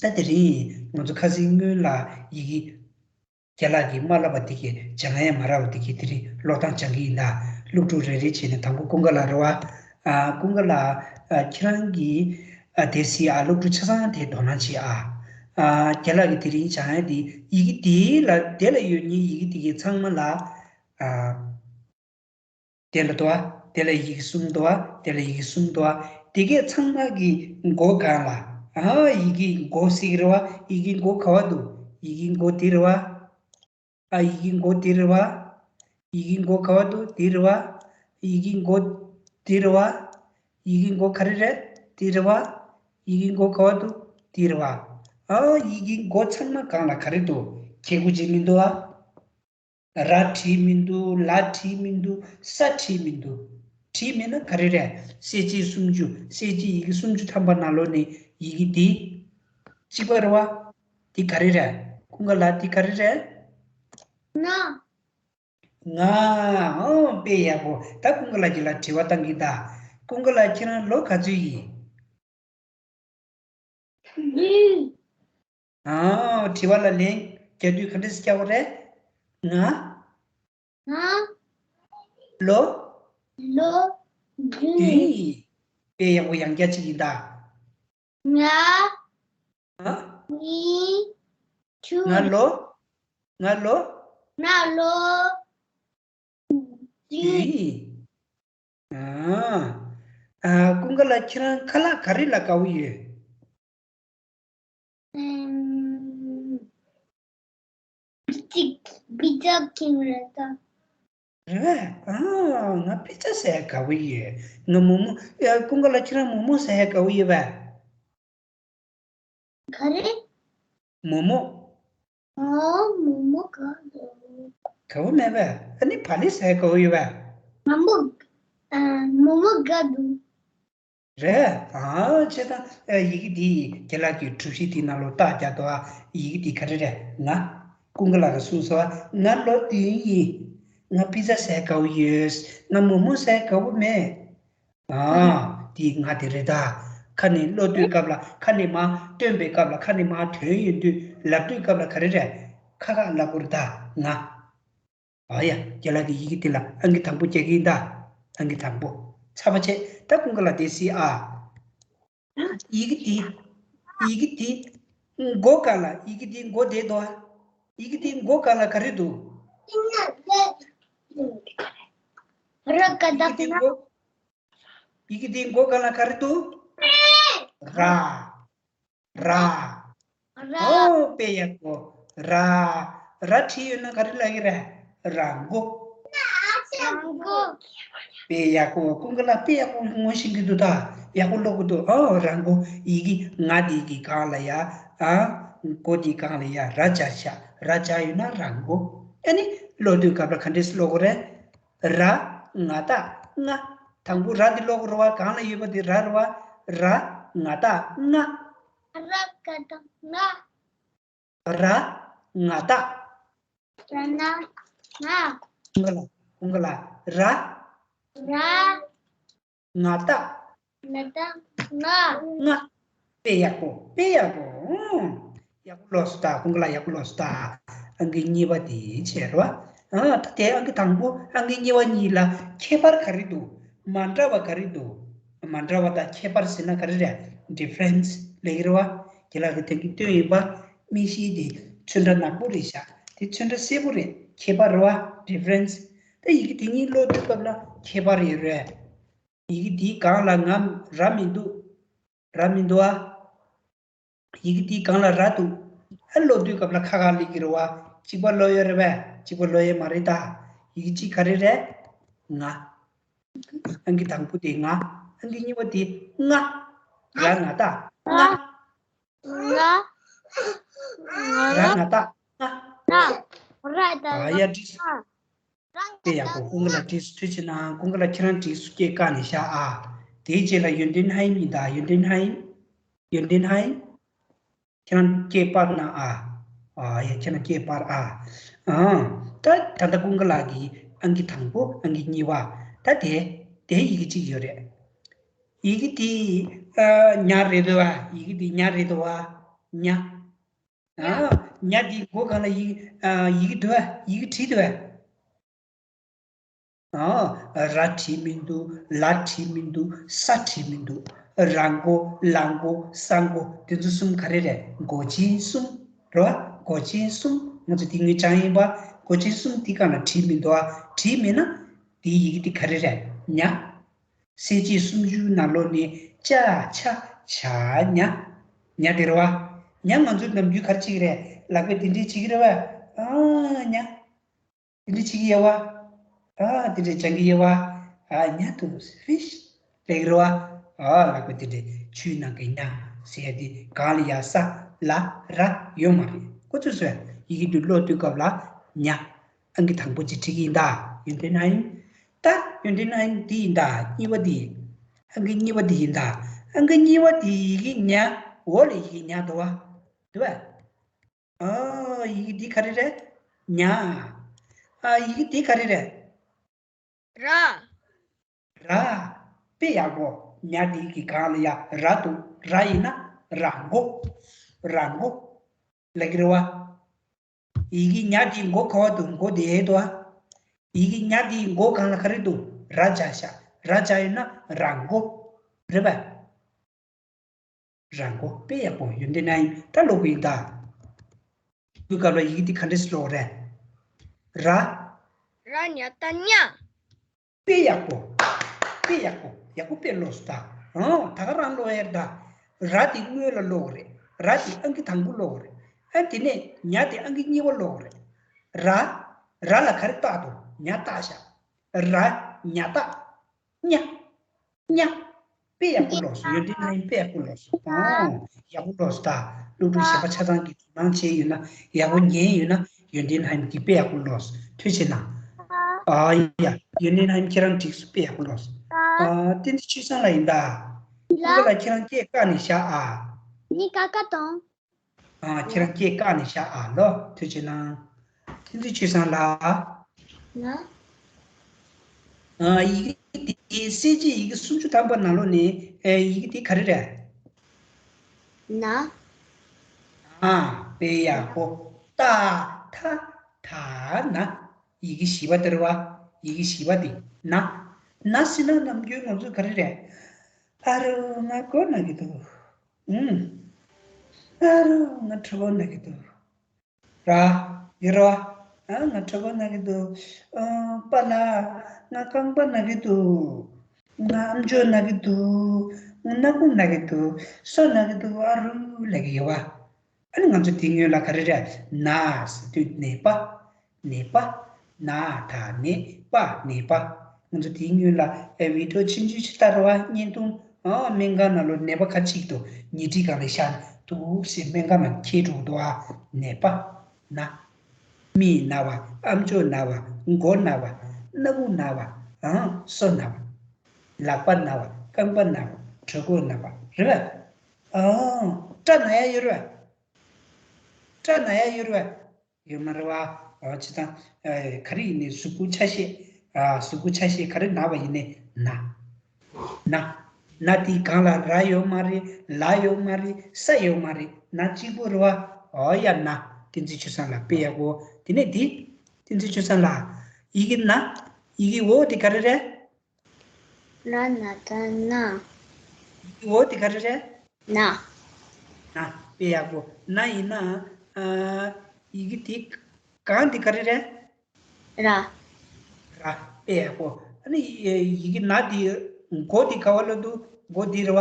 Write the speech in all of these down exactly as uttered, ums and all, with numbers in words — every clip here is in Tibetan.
ད་དེ་རིང་ང་ཚོ་ཁ་སང་སྔོན་ལ་ཡི་གེ་རྒན་ལགས་ཀྱིས་མ་བསླབས་པ་དེ་གས་སྦྱང་ཡ་མ་རག་པ་དེ་གས་དེ་རིང་ཀློག་སྟངས་སྦྱང་གི་ཡིན་ད། སློབ་ཕྲུག་རེ་རེ་བྱས་ནས་དང་པོ་ཀུན་དགའ་ལགས་རེད་བ། ཨ། ཀུན་དགའ་ལགས། ཨ། ཁྱེད་རང་གིས། ཨ། དེ་སི་ཨ། སློབ་ཕྲུག་ཆ་ཚང་དེ་དོ་སྣང་བྱེད་ཨ། ཨ། རྒན་ལགས་ཀྱིས་དེ་རིང་སྦྱང་ཡ་དེ་ཡི་གེ་དེ་ལ་དེ་ལ་ཡོད་མཁན་ཡི་གེ་དེ་གས་ཚང་མ་ལ། ཨ། དེ་ལ་དོ་བ། དེ་ལ་ཡི་གེ་གསུམ་དོ་བ། དེ་ལ་ཡི་གེ་གསུམ་དོ་བ། དེ་གས་ཚང་མ་གི་མགོ་སྒང་ལ། ཨ། ཡི་གེ་མགོ་ཟེར་གི་རེད་བ། ཡི་གེ་མགོ་ག་བ་འདུག་ཡི་གེ་མགོ་དེ་རེད་བ། ཨ། ཡི་གེ་མགོ་དེ་རེད་བ། ཡི་གེ་མགོ་ག་བ་འདུག་དེ་རེད་བ། ཡི་གེ་མགོ་དེ་རེད་བ། ཡི་གེ་མགོ་ག་རེ་རེད། དེ་རེད་བ། ཡི་གེ་མགོ་ག་བ་འདུག་དེ་རེད་བ། ཨ། ཡི་གེ་མགོ་ཚང་མ་སྒང་ལ་ག་རེ་འདུག་ཁྱེད་སྐུ་མཁྱེན་མི་འདུག་ཨ། ར་བྲིས་མི་འདུག་ལ་བྲིས་མི་འདུག་ས་བྲིས་མི་འདུག་བྲིས་མེད་ན་ག་རེ་རེད། གསལ་བྱེད་སུམ་ཅུ། གསལ་བྱེད་ཡི་གེ་སུམ་ཅུ་ཐམ་པ་ནང་ལོགས་ནས་ཡི་གེ་འདི། གཅིག་པ་རེད་བ། འདི་ག་རེ་རེད། ཀུན་དགའ་ལགས་འདི་ག་རེ་རེད། ང་། ང་། ཨོ། དཔེ་ཡག་པོ། ད་ཀུན་དགའ་ལགས་ཀྱིས་ལ་དྲི་བ་བཏང་གི་ད། ཀུན་དགའ་ལགས་ཁྱེད་རང་ལོ་ག་ཚོད་ཡིན། ཨ། དྲི་བ་ལ་ལན་རྒྱག་དུས་ག་འདྲས་སེ་རྒྱག་དགོས་རེད། ང་། ང་། ལོ། ལོ། བདུན། དཔེ་ཡག་པོ་ཡང་བསྐྱར་གཅིག་ཡིན་ད། ང་། ང་། ང་། ང་ལོ། ང་ལོ། ང་ལོ། བདུན། བདུན། ཨ། ཨ། ཀུན་དགའ་ལགས་ཁྱེད་རང་ཁ་ལག་ག་རེ་ལ་དགའ་བོ་ཡོད། ཨམ། པི་ཛ། པི་ཛ་ཁེངས་རེད་ད། རེད་པས། ཨ། ང་པི་ཛ་ཟ་ཡ་དགའ་བོ་ཡོད། ང་མོག་མོག་ཡ། ཀུན་དགའ་ལགས་ཁྱེད་རང་མོག་མོག་ཟ་ཡ་དགའ་བོ་ཡོད་པས། ག་རེ། མོག་མོག་ཨོ། མོག་མོག་དགའ་འདུག་དགའ་བོ་མེད་པས། ཨ་ནི་བག་ལེབ་ཟ་ཡ་དགའ་བོ་ཡོད་པས། མོག་མོག་ཨ། མོག་མོག་དགའ་འདུག་རེད། ཨ། བྱས་ཙང་། ཨ། ཡི་གེ་འདི་རྒན་ལགས་ཀྱིས་གྲུ་བཞི་དེའི་ནང་ལོགས་རྟགས་རྒྱག་འདུག་ཨ། ཡི་གེ་འདི་ག་རེ་རེད། ང་། ཀུན་དགའ་ལགས་ཀྱིས་གསུངས་སོང་། ང་ལོ་བདུན་ཡིན། ང་པི་ཛ་ཟ་ཡ་དགའ་བོ་ཡོད། ང་མོག་མོག་ཟ་ཡ་དགའ་བོ་མེད། ཨ། འདི་ང་དེ་རེད་ད། ཁ་ནས་ཀློག་དུས་སྐབས་ལ། ཁ་ནས་མར་འདོན་པའི་སྐབས་ལ། ཁ་ནས་མར་དོན་ཡོད་དུས་ལབ་དུས་སྐབས་ལ་ག་རེ་རེད། ཁ་ཁ་ལབ་དགོས་རེད་ད། ང་། ཨ་ཡ། རྒན་ལགས་ཀྱིས་ཡི་གེ་འདི་ལ་ཨང་ཀི་དང་པོ་རྒྱག་གི་ཡིན་ད། ཨང་ཀི་དང་པོ། ཚར་བ་བྱས། ད་ཀུན་དགའ་ལགས་དེ་གཟིགས་ཨ། ཡི་གེ་འདི། ཡི་གེ་འདི། མགོ་སྒང་ལ། ཡི་གེ་འདི་མགོ་བསྡད་འདུག་ཨ། ཡི་གེ་འདི་མགོ་སྒང་ལ་ག་རེ་འདུག་ར་ཀ་ཡི་གེ་འདི་མགོ། ཡི་གེ་འདི་མགོ་སྒང་ལ་ག་རེ་འདུག་ར། ར། ར། ཨོ། དཔེ་ཡག་པོ། ར། ར་བྲིས་ཡོད་ན་ག་རེ་ལབ་ཀྱི་རེད། ར་མགོ། ར་མགོ། དཔེ་ཡག་པོ། ཀུན་དགའ་ལགས་དཔེ་ཡག་པོ་ངོ་ཤེས་ཀྱི་འདུག་ད། ཡག་པོ་ཀློག་གི་འདུག་ཨོ། ར་མགོ། ཡི་གེ་ང་འདི་གི་སྒང་ལ་ཡ། ཨ། མགོ་འདི་སྒང་ལ་ཡ་ར་སྦྱར་ཤག་ར་སྦྱར་ཡོད་ན་ར་མགོ། ཨ་ནི་ཀློག་དུས་སྐབས་ལ་ག་འདྲས་སེ་ཀློག་དགོས་རེད། ར་ང་བཏགས་ང་། དང་པོ་ར་འདི་ཀློག་དགོས་རེད་བ། སྒང་ལ་ཡོད་པ་འདི་ར་རེད་བ། ར་ང་བཏགས་ང་། ར་ཀ་བཏགས་རྔ། ར་ང་བཏགས། ར་ན་རྔ། ཀུན་དགའ་ལགས། ཀུན་དགའ་ལགས། ར། ར། ང་བཏགས། ང་བཏགས་ང་། ང་། དཔེ་ཡག་པོ། དཔེ་ཡག་པོ། ཨོ། ཡག་པོ་ཀློག་སོང་ད། ཀུན་དགའ་ལགས་ཡག་པོ་ཀློག་སོང་ད། ཨང་ཀི་གཉིས་པ་དེ་བྱས་རེད་བ། ཨ། ད་དེ་ཨང་ཀི་དང་པོ། ཨང་ཀི་གཉིས་པ་གཉིས་ལ་ཁྱད་པར་ག་རེ་འདུག་མ་འདྲ་བ་ག་རེ་འདུག་མ་འདྲ་བ་དང་ཁྱད་པར་ཟེར་ན་ག་རེ་རེད། ཌི་ཕ་རེན་སི་ལབ་ཀྱི་རེད་བ། རྒན་ལགས་ཀྱིས་ད་གིན་སྟོན་ཡིན་པ། མིག་ཤེལ་དེ་ཚོན་ཁྲ་ནག་པོ་རེད་ཤག་དེ་ཚོན་ཁྲ་སེར་པོ་རེད། ཁྱད་པར་རེད་བ། ཌི་ཕ་རེན་སི། ད་ཡི་གེ་དེ་གཉིས་ཀློག་དུས་སྐབས་ལ་ཁྱད་པར་ཡོད་རེད། ཡི་གེ་དེའི་སྒང་ལ་ང་ར་མི་འདུག་ར་མི་འདུག་ཨ། ཡི་གེ་དེའི་སྒང་ལ་ར་འདུག་ཨ། ཀློག་དུས་སྐབས་ལ་ཁ་ཁ་སླེབས་ཀྱི་རེད་བ། གཅིག་པ་ཀློག་ཡས་རེད་པས། གཅིག་པ་ཀློག་ཡས་མ་རེད་ད། ཡི་གེ་གཅིག་ག་རེ་རེད། ང་། ཨང་ཀི་དང་པོ་དེ་ང་། ཨང་ཀི་གཉིས་པ་དེ་རྔ། ར་ང་བཏགས་རྔ། རྔ། ར་ང་བཏགས་རྔ། ར། ར་ད། ཨ་ཡ། བྲིས་སོང་། དཔེ་ཡག་པོ། ཀུན་དགའ་ལགས་བྲིས་སོང་། ཐུགས་རྗེ་གནང་། ཀུན་དགའ་ལགས་ཁྱེད་རང་བྲིས་སོང་། སྐད་བཀག་ནས་བཞག་ཨ། དེའི་རྗེས་ལ་ཡོན་ཏན་ཧན་ཡིན་ད། ཡོན་ཏན་ཧན། ཡོན་ཏན་ཧན། ཁྱེད་རང་སྐད་སྤར་གནང་ཨ། ཨ་ཡ། ཁྱེད་རང་སྐད་སྤར་ཨ། ཨང་། ད་ད་ལྟ་ཀུན་དགའ་ལགས་ཀྱི་ཨང་ཀི་དང་པོ། ཨང་ཀི་གཉིས་པ། ད་དེ་དེ་ཡི་གེ་གཅིག་ཡོད་རེད། ཡི་གེ་དེ། ཨ། ཉ་རེད་འདུག་བ། ཡི་གེ་དེ་ཉ་རེད་འདུག་བ། ཉ། ཨ། ཉ་དེའི་མགོ་སྒང་ལ་ཡི་ཨ་ཡི་གེ་འདུག་ཨ། ཡི་གེ་བྲིས་འདུག་ཨ། ཨ། ར་བྲིས་མི་འདུག་ལ་བྲིས་མི་འདུག་ས་བྲིས་མི་འདུག་ར་མགོ། ལ་མགོ། ས་མགོ། དེ་ཚོ་གསུམ་ག་རེ་རེད། མགོ་ཅན་གསུམ་རེད་བ། མགོ་ཅན་གསུམ། ང་ཚོ་དེ་སྔོན་སྦྱངས་ཡིན་པ། མགོ་ཅན་གསུམ་དེ་སྒང་ལ་བྲིས་མི་འདུག་ཨ། བྲིས་མེད་ན་དེའི་ཡི་གེ་དེ་ག་རེ་རེད། ཉ། གསལ་བྱེད་སུམ་ཅུའི་ནང་ལོགས་ནས་ཅ་ཆ་ཇ་ཉ། ཉ་དེ་རེད་བ། ཉ་ང་ཚོའི་ནམ་རྒྱུན་ག་རེ་བྱེད་ཀྱི་རེད། ལག་པས་དེ་འདྲས་བྱེད་ཀྱི་རེད་བ། ཨ་ཉ། དེ་འདྲས་བྱེད་ཀྱི་ཡོད་བ། ཨ་དེ་འདྲས་སྦྱང་གི་ཡོད་བ། ཨ་ཉ་དུ་ཕིཤ་ལེགས་རེད་བ། ཨ་ལག་པས་དེ་འདྲས་ཆུའི་ནང་གི་ཉ་ཟེར་ཡ་དེ་སྒང་ལ་ཡ་ས་ལ་ར་ཡོད་མ་རེད། ཁོ་ཚོས་ཟེར་ཡི་གེ་འདི་ཀློག་དུས་སྐབས་ལ་ཉ། ཨང་ཀི་དང་པོ་ཅིག་བྲིས་ཀྱི་ཡིན་ད། ཡོན་ཏན་ཨིན། ད་ཡོན་ཏན་ཨིན་འདི་ཡིན་ད། གཉིས་པ་འདི། ཨང་ཀི་གཉིས་པ་འདི་ཡིན་ད། ཨང་ཀི་གཉིས་པ་འདི་ཡི་གེ་ཉ། འོག་ལ་ཡི་གེ་ཉ་འདུག་བ། འདུག་བ། ཨ་ཡི་གེ་འདི་ག་རེ་རེད། ཉ། ཨ་ཡི་གེ་འདི་ག་རེ་རེད། ར། ར། དཔེ་ཡག་པོ། ཉ་འདི་གི་སྒང་ལ་ཡ་ར་འདུག་ར་ཡིན་ན་ར་མགོ། ར་མགོ་ལབ་ཀྱི་རེད་བ། ཡི་གེ་ཉ་འདིའི་མགོ་ག་པར་འདུག་མགོ་འདི་ཡལ་འདུག་ཨ། ཡི་གེ་ཉ་འདིའི་མགོ་སྒང་ལ་ག་རེ་འདུག་ར་སྦྱར་ཤག་ར་སྦྱར་ཡོད་ན་ར་མགོ་རེད་པ། ར་མགོ། དཔེ་ཡག་པོ། ཡོན་ཏན་ཨིན། ད་ཀློག་གི་ཡིན་ད། སྐུལ་སྐབས་ལ་ཡི་གེ་འདི་ག་འདྲས་སེ་ཀློག་རེད། ར། ར་ཉ་བཏགས་ཉ། དཔེ་ཡག་པོ། དཔེ་ཡག་པོ། ཡག་པོ་དཔེ་ཀློག་སོང་ད། ཨང་། ད་ག་རང་ཀློག་ཡ་རེད་ད། ར་དེ་སྔོན་ལ་ཀློག་རེད། ར་དེ་ཨང་ཀི་དང་པོ་ཀློག་རེད། ཨ་དེ་ནས་ཉ་དེ་ཨང་ཀི་གཉིས་པ་ཀློག་རེད། ར། ར་ལ་ག་རེ་བཏགས་འདུག་ཉ་བཏགས་ཤག་ར་ཉ་བཏགས། ཉ། ཉ། དཔེ་ཡག་པོ་ཀློག་སོང་། ཡོན་ཏན་ཨིན། དཔེ་ཡག་པོ་ཀློག་སོང་། ཨོ། ཡག་པོ་ཀློག་སོང་ད། སློབ་ཕྲུག་གཞན་པ་ཆ་ཚང་གིས་དོ་སྣང་བྱས་ཡོད་ན། ཡག་པོ་ཉན་ཡོད་ན། ཡོན་ཏན་ཨིན་གྱིས་དཔེ་ཡག་པོ་ཀློག་སོང་། ཐུགས་རྗེ་གནང་། ཨ་ཡ། ཡོན་ཏན་ཨིན་ཁྱེད་རང་འགྲིག་སོང་། དཔེ་ཡག་པོ་ཀློག་སོང་། ཨ། བསྟན་འཛིན་ཆོས་བཟང་ལགས་ཡིན་ད། ལགས། སྐུ་ལ་ཁྱེད་རང་སྐད་བཀག་ནས་བཞག་ཨ། ནི་ཀ་ཀ་དང་། ཨ། ཁྱེད་རང་སྐད་བཀག་ནས་བཞག་ཨ་ལོ། ཐུགས་རྗེ་གནང་། བསྟན་འཛིན་ཆོས་བཟང་ལགས། ལགས། ཨ། ཡི་གེ་དེ་གསལ་བྱེད་ཡི་གེ་སུམ་ཅུ་ཐམ་པ་ནང་ལོགས་ནས། ཨེ། ཡི་གེ་དེ་ག་རེ་རེད། ན། ཨ། དཔེ་ཡག་པོ། ཏ་ཐ་ད་ན། ཡི་གེ་བཞི་པ་དེ་རེད་བ། ཡི་གེ་བཞི་པ་དེ་ན། ན་ཟེར་ན་ནམ་རྒྱུན་ང་ཚོ་ག་རེ་རེད། ཨ་རོ་ང་མགོ་ན་གི་འདུག་ཨུམ། ཨ་རོ་ང་གྲོད་ཁོག་ན་གི་འདུག་ར། ཡོད་རེད་བ། ཨ། ང་གྲོད་ཁོག་ན་གི་འདུག་ཨ། པཱ་ལགས། ང་རྐང་པ་ན་གི་འདུག་ང་ཨམ་ཅོག་ན་གི་འདུག་ང་སྣ་ཁུག་ན་གི་འདུག་སོ་ན་གི་འདུག་ཨ་རུ་ལབ་ཀྱི་ཡོད་བ། ཨ་ནི་ང་ཚོ་དེ་སྔོན་ལ་ག་རེ་རེད། ན་ཟེར་དུས་ནད་པ། ནད་པ། ན་ད་ནད་པ། ནད་པ། ང་ཚོ་དེའི་སྔོན་ལ་ཨེ་བི་ཌི་ཡོ་ཆུང་ཆུང་ཞིག་ལྟ་ར་བ། བརྙན་ཐུང་། ཨ། སྨན་ཁང་ནང་ལོགས་ནད་པ་ཁ་ཅིག་འདུག་ཉལ་ཁྲིའི་སྒང་ལ་བཞག་འདུག་ཟེར་སྨན་ཁང་ནང་འཁྱེར་འགྲོ་གི་འདུག་ཨ། ནད་པ། ན། མིག་ན་བ། ཨམ་ཅོག་ན་བ། མགོ་ན་བ། སྣ་ཁུག་ན་བ། ཨ། སོ་ན་བ། ལག་པ་ན་བ། རྐང་པ་ན་བ། གྲོད་ཁོག་ན་བ། རེད་པ། ཨ། སྐྲ་ན་ཡ་ཡོད་རེད་པ། སྐྲ་ན་ཡ་ཡོད་རེད་པ། ཡོད་མ་རེད་བ། ཨ། ཅི་ཙང་། ཨ། ག་རེ་ཡིན་ནའི་གཟུགས་པོ་ཆ་ཤས། ཨ། གཟུགས་པོ་ཆ་ཤས་ག་རེ་ན་བ་ཡིན་ནའི་ན། ན། ན་དེའི་སྒང་ལ་ར་ཡོད་མ་རེད། ལ་ཡོད་མ་རེད། ས་ཡོད་མ་རེད། ན་གཅིག་པོ་རེད་བ། ཨོ་ཡ་ན། བསྟན་འཛིན་ཆོས་བཟང་ལགས་དཔེ་ཡག་པོ། དེ་ནས་འདི། བསྟན་འཛིན་ཆོས་བཟང་ལགས། ཡི་གེ་ན། ཡི་གེ་འོ་དེ་ག་རེ་རེད། ན་ན་ད་ན། འོ་དེ་ག་རེ་རེད། ན། ན། དཔེ་ཡག་པོ། ན་ཡིན་ན། ཨ། ཡི་གེ་དེ་གང་དེ་ག་རེ་རེད། ར། ར། དཔེ་ཡག་པོ། ཨ་ནི་ཡི་གེ་ན་དེ་མགོ་དེ་ག་བ་ལ་འདུག་མགོ་དེ་རེད་བ།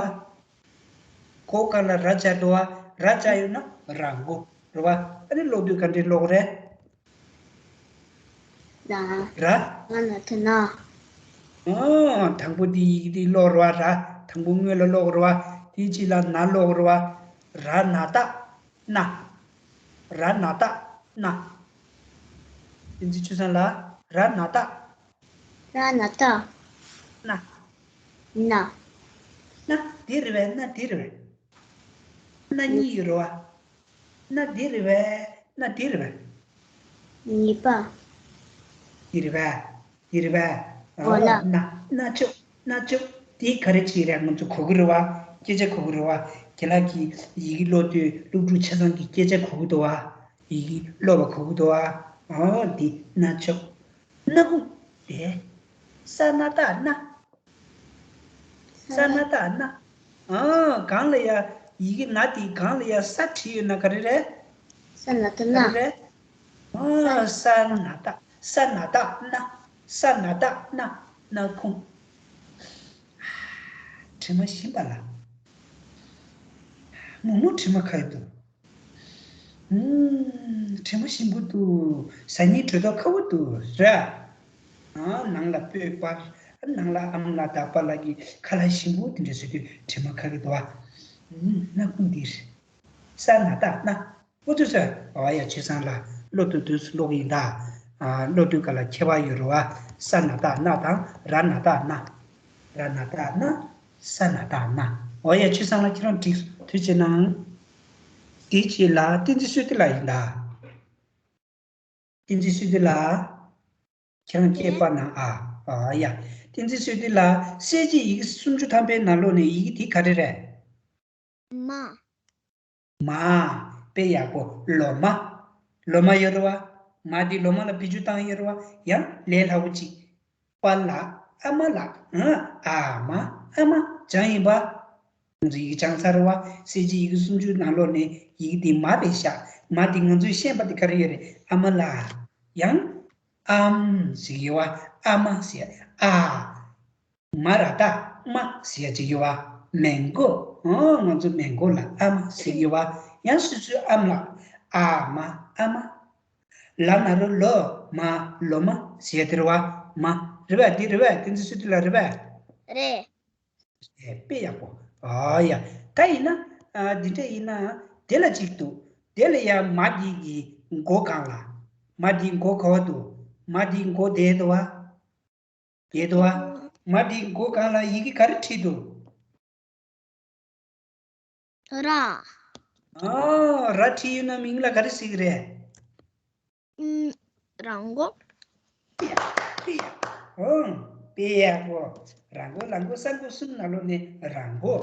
མགོ་སྒང་ལ་ར་སྦྱར་འདུག་བ། ར་སྦྱར་ཡོད་ན་ར་མགོ་རེད་བ། ཨ་ནི་ཀློག་དུས་ག་འདྲས་ཀློག་རེད། ན། ར། ང་ན་ཐ་ན། ཨོ། དང་པོ་འདི་ཡི་གེ་འདི་ཀློག་རེད་བ། ར། དང་པོ་སྔོན་ལ་ཀློག་རེད་བ། དེའི་རྗེས་ལ་ན་ཀློག་རེད་བ། ར་ན་བཏགས་ན། ར་ན་བཏགས་ན། བསྟན་འཛིན་ཆོས་བཟང་ལགས། ར་ན་བཏགས། ར་ན་བཏགས། ན། ན། ན་འདི་རེད་པས། ན་འདི་རེད་པས། ན་གཉིས་ཡོད་རེད་བ། ན་འདི་རེད་པས། ན་འདི་རེད་པས། གཉིས་པ། འདི་རེད་པས། འདི་རེད་པས། གོ་ལ། ཨ། ན། ན་ཆུང་། ན་ཆུང་། འདི་ག་རེ་བྱེད་རེད། ང་ཚོ་གོ་གི་རེད་བ། སྐད་ཆ་གོ་གི་རེད་བ། རྒན་ལགས་ཀྱིས་ཡི་གེ་ཀློག་དུས་སློབ་ཕྲུག་ཆ་ཚང་གིས་སྐད་ཆ་གོ་གི་འདུག་བ། ཡི་གེ་ཀློག་པ་གོ་གི་འདུག་བ། ཨོ་འདི་སྣ་ཆོག་སྣ་ཁུང་དེ། ས་ན་བཏགས་སྣ། ས་ན་བཏགས་སྣ། ཨ། སྒང་ལ་ཡ། ཡི་གེ་ན་དེའི་སྒང་ལ་ཡ་ས་བྲིས་ཡོད་ན་ག་རེ་རེད། ས་ན་བཏགས་ག་རེ་སྣ། རེད། ཨ། ས་ན་བཏགས། ས་ན་བཏགས་སྣ། ས་ན་བཏགས་སྣ། སྣ་ཁུང་། དྲི་མ་ཞིམ་པ་ལ། མོག་མོག་དྲི་མ་ཁ་ཡི་འདུག་ཨུམ། དྲི་མ་ཞིམ་པོ་འདུག་ཟ་སྙིང་འདོད་མདོག་ཁ་པོ་འདུག་ར། ཨ། ནང་ལ་སྤོས་པ། ནང་ལ་ཨ་མ་ལགས་དང་པཱ་ལགས་ཀྱི་ཁ་ལག་ཞིམ་པོ་དེ་འདྲ་བཟོས་དུས་དྲི་མ་ཁ་གི་འདུག་ཨ། ཨུམ། སྣ་ཁུང་འདིར། ས་ན་བཏགས་སྣ། འོ་ཚོད་ཚོད། འོ་ཡ། ཆོས་བཟང་ལགས་སློབ་དུས་དུས་སུ་ཀློག་གི་ཡིན་ད། ཨ། སློབ་དུས་སྐབས་ལ་ཁྱད་པར་ཡོད་རེད་བ། ས་ན་བཏགས་སྣ་དང་ར་ན་བཏགས་སྣ། ར་ན་བཏགས་སྣ། ས་ན་བཏགས་སྣ། འོ་ཡ། ཆོས་བཟང་ལགས་ཁྱེད་རང་འགྲིག་ཐུགས་རྗེ་གནང་། དེའི་རྗེས་ལ་བསྟན་འཛིན་བསོད་བདེ་ལགས་ཡིན་ད། བསྟན་འཛིན་བསོད་བདེ་ལགས། ཁྱེད་རང་སྐད་སྤར་གནང་ཨ། ཨ་ཡ། བསྟན་འཛིན་བསོད་བདེ་ལགས། གསལ་བྱེད་ཡི་གེ་སུམ་ཅུ་ཐམ་པའི་ནང་ལོགས་ནས་ཡི་གེ་དེ་ག་རེ་རེད། མ། མ། དཔེ་ཡག་པོ། ལོ་མ། ལོ་མ་ཡོད་རེད་བ། མ་དེ་ལོ་མ་ལ་བེད་སྤྱོད་བཏང་ཡོད་རེད་བ། ཡང་ལས་སླ་པོ་ཅིག་པཱ་ལགས། ཨ་མ་ལགས། ཨ། ཨ་མ། ཨ་མ། སྦྱང་ཡིན་པ། ང་ཚོ་ཡི་གེ་སྦྱངས་ཚར་བ། གསལ་བྱེད་ཡི་གེ་སུམ་ཅུ་ནང་ལོགས་ནས་ཡི་གེ་འདི་མ་རེད་ཤག་མ་འདི་ང་ཚོས་ཤེས་པ་འདི་ག་རེ་ཡོད་རེད། ཨ་མ་ལགས། ཡང་། ཨམ་ཟེར་གྱི་ཡོད་པ། ཨ་མ་ཟེར། ཨ། མ་ར་བཏགས་མ་ཟེར་གྱི་ཡོད་པ། མེང་གོ། ཨོ། ང་ཚོ་མེང་གོ་ལ་ཨ་མ་ཟེར་གྱི་ཡོད་པ། ཡང་སོ་སོའི་ཨམ་ལགས། ཨ་མ། ཨ་མ། ལ་ན་རོ་ལོ། མ། ལོ་མ་ཟེར་དེ་རེད་བ། མ། རེད་པས། འདི་རེད་པས། བསྟན་འཛིན་བསོད་བདེ་ལགས། རེད་པས། རེད། དཔེ་ཡག་པོ། ཨ་ཡ། ད་ཡིན་ན། ཨ། འདི་འདྲ་ཡིན་ན། དེ་ལ་གཅིག་འདུག་དེ་ལ་ཡང་མ་འདི་གི་མགོ་སྒང་ལ། མ་འདིའི་མགོ་ག་པར་འདུག་མ་འདིའི་མགོ་དེར་འདུག་པ། དེར་འདུག་པ། མ་འདིའི་མགོ་སྒང་ལ་ཡི་གེ་ག་རེ་བྲིས་འདུག་ར། ཨ། ར་བྲིས་ཡོད་ན་མིང་ལ་ག་རེ་ཟེར་གི་རེད། ཨུམ། ར་མགོ། ཨོ། དཔེ་ཡག་པོ། ར་མགོ། ལ་མགོ། ས་མགོ་གསུམ་ནང་ལོགས་ནས་ར་མགོ།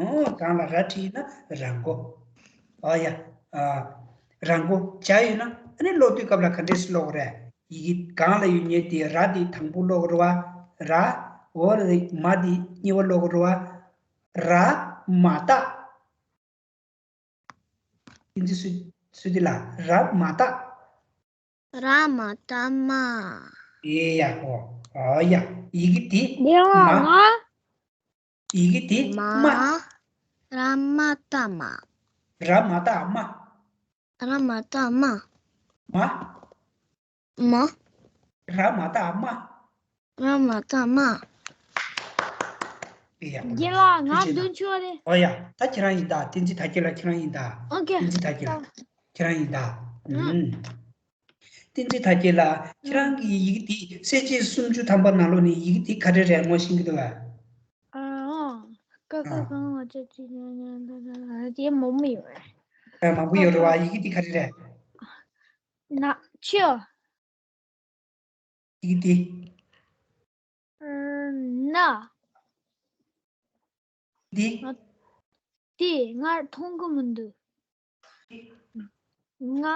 ཨོ། སྒང་ལ་ར་བྲིས་ན་ར་མགོ། ཨོ་ཡ། ཨ། ར་མགོ་སྦྱར་ཡོད་ན་ཨ་ནི་ཀློག་དུས་སྐབས་ལ་ག་འདྲས་སེ་ཀློག་རེད། ཡི་གེ་སྒང་ལ་ཡོད་མཁན་དེ། ར་དེ་དང་པོ་ཀློག་རེད་བ། ར། འོ་རེད། མ་དེ་གཉིས་པ་ཀློག་རེད་བ། ར་མ་བཏགས། བསྟན་འཛིན་བསོད་བསོད་བདེ་ལགས། ར་མ་བཏགས། ར་མ་བཏགས་མ། ཨེ་ཡག་པོ། ཨོ་ཡ། ཡི་གེ་དེ་ཡ་མ། ང་། ཡི་གེ་དེ་མ། མ། ར་མ་བཏགས་མ། ར་མ་བཏགས་མ། ར་མ་བཏགས་མ། མ། མ། ར་མ་བཏགས་མ། ར་མ་བཏགས་མ། ཨེ་ཡག་པོ། རྒན་ལགས། ང་ཐུགས་རྗེ་གནང་། མདུན་ཆོག་རེད། ཨོ་ཡ། ད་ཁྱེད་རང་ཡིན་ད། བསྟན་འཛིན་དར་རྒྱས་ལགས་ཁྱེད་རང་ཡིན་ད། ཨོ་ཁེ། བསྟན་འཛིན་དར་རྒྱས་ལགས་ཁྱེད་རང་ཡིན་ད། ཨུམ། བསྟན་འཛིན་དར་རྒྱས་ལགས། ཁྱེད་རང་གི་ཡི་གེ་འདི་གསལ་བྱེད་སུམ་ཅུ་ཐམ་པ་ནང་ལོགས་ནས་ཡི་གེ་འདི་ག་རེ་རེད། ངོ་ཤེས་ཀྱི་འདུག་ག་ཨ། ཨོ། ཀ་ཁ་ག་ང་ཅ་ཅི་ཉ་ཉ་ད་ད་ད་དེ་མང་པོ་ཡོད་རེད། ཨ། མང་པོ་ཡོད་རེད་བ། ཡི་གེ་འདི་ག་རེ་རེད། ན་ཆུ། ཡི་གེ་འདི། ཨ། ན། འདི། ང་དེ་ང་མཐོང་གི་མི་འདུག་ང་།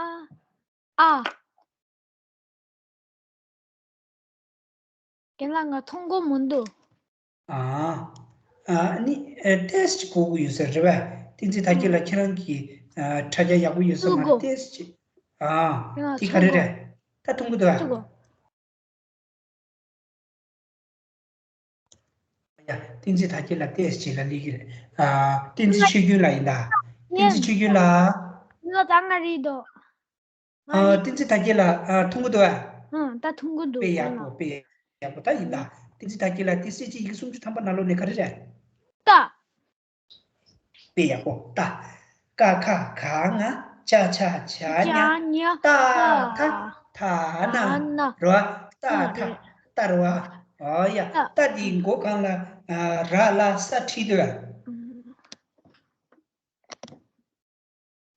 ཨ། རྒན་ལགས། ང་མཐོང་གི་མི་འདུག་ཨ། ཨ་ནི། ཨ། ཏོག་ཙམ་གོ་གི་ཡོད་ས་རེད་པས། བསྟན་འཛིན་དར་རྒྱས་ལགས་ཁྱེད་རང་གི། ཨ། དྲ་རྒྱ་ཡག་པོ་ཡོད་ས་མ་རེད། ཏོག་ཙམ། ཨ། དེ་ག་རེ་རེད། ད་མཐོང་གི་འདུག་ཨ། ཡ། བསྟན་འཛིན་དར་རྒྱས་ལགས་ཏོག་ཙམ་ལ་སླེབས་ཀྱི་རེད། ཨ། བསྟན་འཛིན་ཆོས་སྐྱོང་ལགས་ཡིན་ད། བསྟན་འཛིན་ཆོས་སྐྱོང་ལགས། ང་ད་ང་རེད་དོ། ཨ། བསྟན་འཛིན་དར་རྒྱས་ལགས། ཨ། མཐོང་གི་འདུག་ཨ། ཨང་། ད་མཐོང་གི་འདུག་དཔེ་ཡག་པོ། དཔེ་ཡག་པོ། ད་ཡིན་ད། བསྟན་འཛིན་དར་རྒྱས་ལགས། དེ་གསལ་བྱེད་ཡི་གེ་སུམ་ཅུ་ཐམ་པ་ནང་ལོགས་ནས་ག་རེ་རེད། ཏ། དཔེ་ཡག་པོ། ཏ། ཀ་ཁ་ག་ང་ཅ་ཆ་ཇ་ཉ། ཏ་ཐ་ཐ་ན་རོ། ཏ་ཐ། ཏ་རོ། ཨོ་ཡ། ཏ་འདིའི་མགོ་སྒང་ལ། ཨ། ར་ལ་ས་བྲིས་འདུག་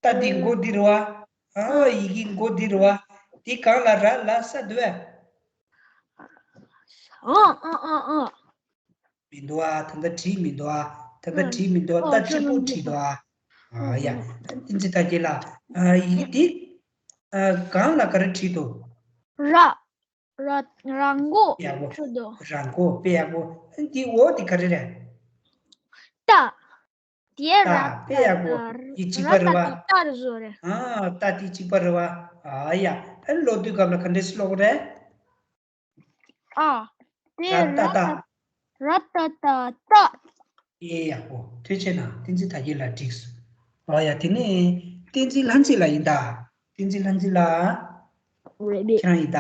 ཏ་འདིའི་མགོ་འདི་རེད་བ། ཨ། ཡི་གེའི་མགོ་འདི་རེད་བ། འདི་སྒང་ལ་ར་ལ་ས་འདུག་བས། ཨ་ཨ་ཨ་ཨ། མི་འདུག་ཨ། ད་ལྟ་བྲིས་མི་འདུག་ཨ། ད་ལྟ་ཨ། བྲིས་མི་འདུག་ཨོ་ད་ཆེན་པོ་བྲིས་འདུག་ཨ། ཨ་ཡ། བསྟན་འཛིན་དར་རྒྱས་ལགས། ཨ་ཡི་གེ་འདི། ཨ་གང་ལ་ག་རེ་བྲིས་འདུག་ར། ར། ར་མགོ་ཡག་པོ། བྲིས་འདུག་ར་མགོ་དཔེ་ཡག་པོ། འདི་འོ་འདི་ག་རེ་རེད། ཏ། དེ་ར་ཏ་དཔེ་ཡག་པོ། ཡི་གེ་གཅིག་པ་རེད་བ། ཏ་དེ་ཏ་རེད་བཟོ་རེད། ཨ་ཏ་དེ་གཅིག་པ་རེད་བ། ཨ་ཡ། ཨ་ཀློག་དུས་སྐབས་ལ་ག་འདྲས་སེ་ཀློག་གི་རེད། ཨ། དེ་ར་ཏ་ར་ཏ། ཏ་ར་ཏ་ཏ་ཏ། ཨེ་ཡག་པོ། ཐུགས་རྗེ་གནང་། བསྟན་འཛིན་དར་རྒྱས་ལགས་འགྲིགས་སོང་། ཨ་ཡ། དེ་ནས་བསྟན་འཛིན་ལྷ་མཛེས་ལགས་ཡིན་ད། བསྟན་འཛིན་ལྷ་མཛེས་ལགས། རེད་པས། ཁྱེད་རང་ཡིན་ད།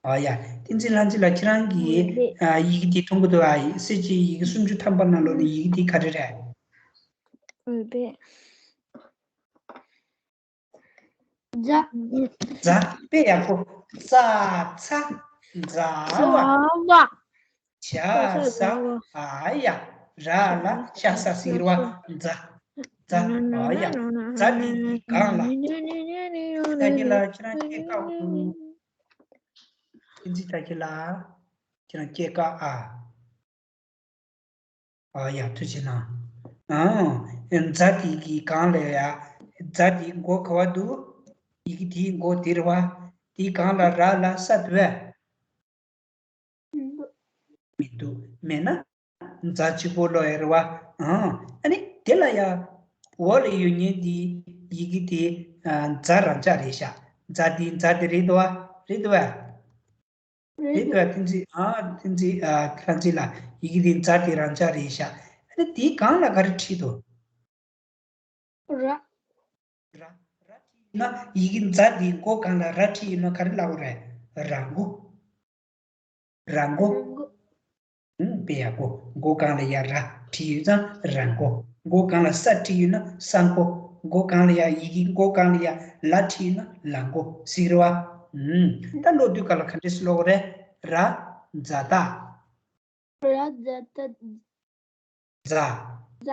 ཨ་ཡ། བསྟན་འཛིན་ལྷ་མཛེས་ལགས། ཁྱེད་རང་གིས་རེད་པས། ཨ་ཡི་གེ་འདི་མཐོང་གི་འདུག་ཨ། གསལ་བྱེད་ཡི་གེ་སུམ་ཅུ་ཐམ་པ་ནང་ལོགས་ནས་ཡི་གེ་འདི་ག་རེ་རེད། རེད་པས། ཛ། ཛ་དཔེ་ཡག་པོ། ཙ་ཚ། ཛ་ཝ། ཛ་ཝ། ཇ་ཟ། ཨ་ཡ། ར་ལ་ཤ་ས་ཟེར་བ། ཛ། ཛ། ཨ་ཡ། ཛ་འདི་གི་སྒང་ལ། དར་རྒྱས་ལགས་ཁྱེད་རང་སྐྱེས་སྐར་འོ། བསྟན་འཛིན་དར་རྒྱས་ལགས། ཁྱེད་རང་སྐྱེས་སྐར་ཨ། ཨ་ཡ། ཐུགས་རྗེ་གནང་། ཨང་། ཛ་འདི་གི་སྒང་ལ་ཡ། ཛ་འདི་མགོ་ག་བ་འདུག་ཡི་གེ་དེའི་མགོ་འདི་རེད་བ། དེའི་སྒང་ལ་ར་ལ་ས་འདུག་གས། མི་འདུག་མེད་ན། ཛ་གཅིག་པོ་ཀློག་ཡ་རེད་བ། ཨང་། ཨ་ནི་དེ་ལ་ཡ། འོག་ལ་ཡོད་མཁན་འདི་ཡི་གེ་དེ། ཨ། ཛ་རང་འཇགས་རེད་ཤག་ཛ་འདི་ཛ་འདི་རེད་འདུག་བ། རེད་འདུག་བ། རེད་འདུག་བ། བསྟན་འཛིན། ཨ། བསྟན་འཛིན། ཨ། ལྷ་མཛེས་ལགས། ཡི་གེ་དེ་ཛ་དེ་རང་འཇགས་རེད་ཤག་ཨ་ནི་དེའི་སྒང་ལ་ག་རེ་བྲིས་འདུག་ར། ར། ར་བྲིས་ཡོད་ན། ཡི་གེ་ཛ་དེའི་མགོ་སྒང་ལ་ར་བྲིས་ཡོད་ན་ག་རེ་ལབ་དགོས་རེད། ར་མགོ། ར་མགོ། ར་མགོ། ཨུམ། དཔེ་ཡག་པོ། མགོ་སྒང་ལ་ཡ་ར་བྲིས་ཡོད་ཙང་ར་མགོ། མགོ་སྒང་ལ་ས་བྲིས་ཡོད་ན་ས་མགོ། མགོ་སྒང་ལ་ཡ། ཡི་གེ་མགོ་སྒང་ལ་ཡ་ལ་བྲིས་ཡོད་ན་ལ་མགོ་ཟེར་བ། ཨུམ། ད་ཀློག་དུས་སྐབས་ལ་ག་འདྲས་སེ་ཀློག་དགོས་རེད། ར་ཛ་ད། ར་ཛ་ད། ཛ། ཛ།